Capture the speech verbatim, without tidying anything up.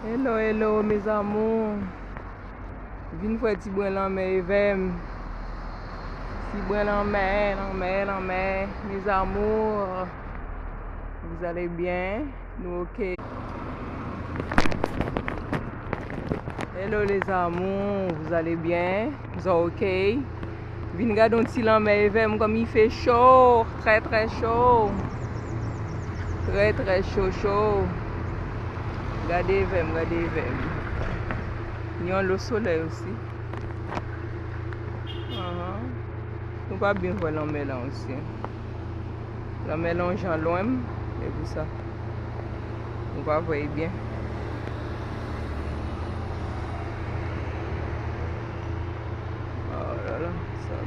Hello, hello, mes amours. Vin fè ti bwen lanmè evè m. Ti bwen lanmè, lanmè, lanmè. Mes amours, vous allez bien? Nou oke. Hello, les amours, vous allez bien? Vous êtes oke? Vin gade yon ti lanmè evè m, comme il fait chaud, très, très chaud. Très, très chaud, chaud. Gade evè m, gade evè m. Ni yon lo solèy osi. Ahan. Nou pa byen wè lanmè lan osi. Lanmè lan yon jan lwen m, e pou sa. Nou pa wè l byen. Oh là là, sa